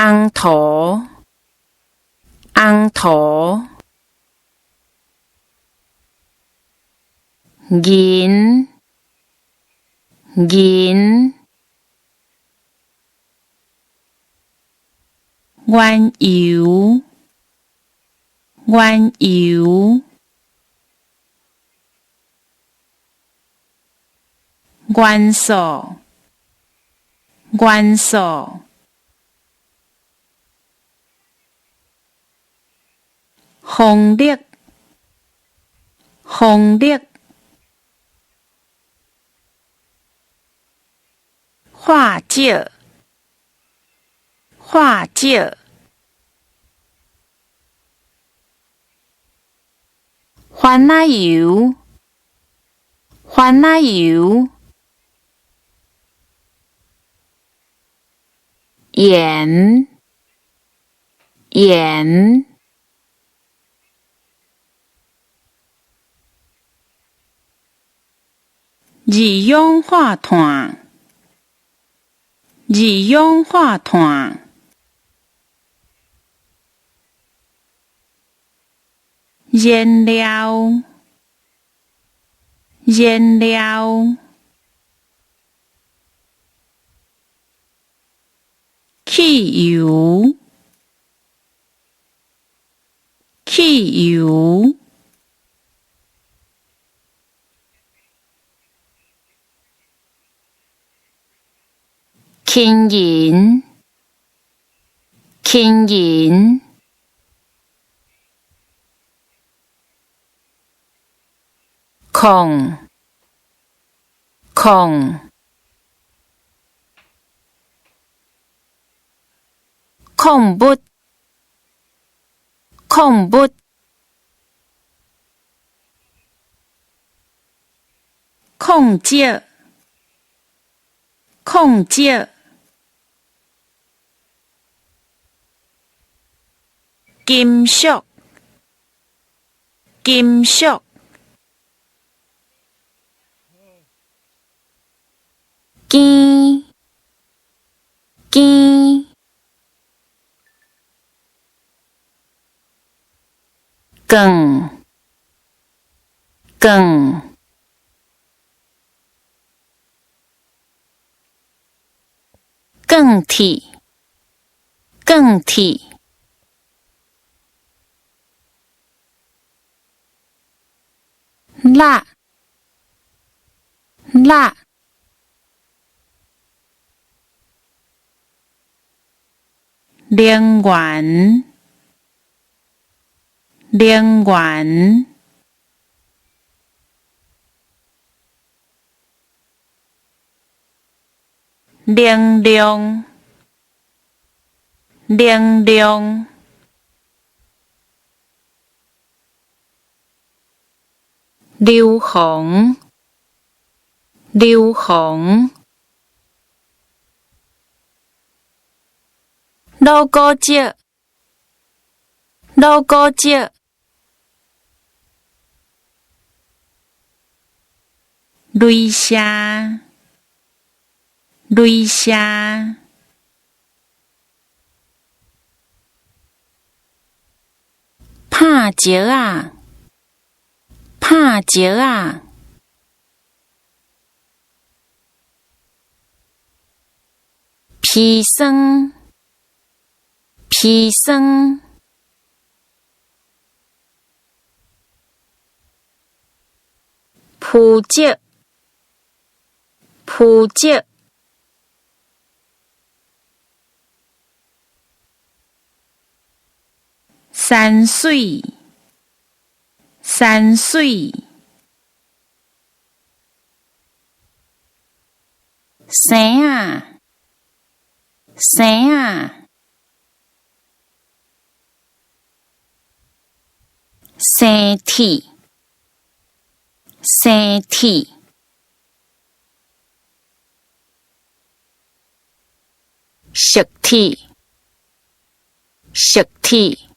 尪塗，尪塗，銀，銀，原油，原油，元素，元素，風力，風力，化石，化石，番仔油，番仔油，鹽，鹽，二氧化碳，二氧化碳，燃料，燃料，汽油，汽油，輕盈，輕盈，空，空，礦物，礦物，礦石，礦石，金屬，金屬，肩，肩，卷，卷，鋼鐵，鋼鐵，辣，辣，能源，能源，能量，能量，硫磺，硫磺，老古蹟，老古蹟，雷射，雷射，拍石仔，拍石仔，砒霜，砒霜，浮石，浮石，山水，山水，生仔，生仔，生鐵，生鐵，熟鐵，熟鐵。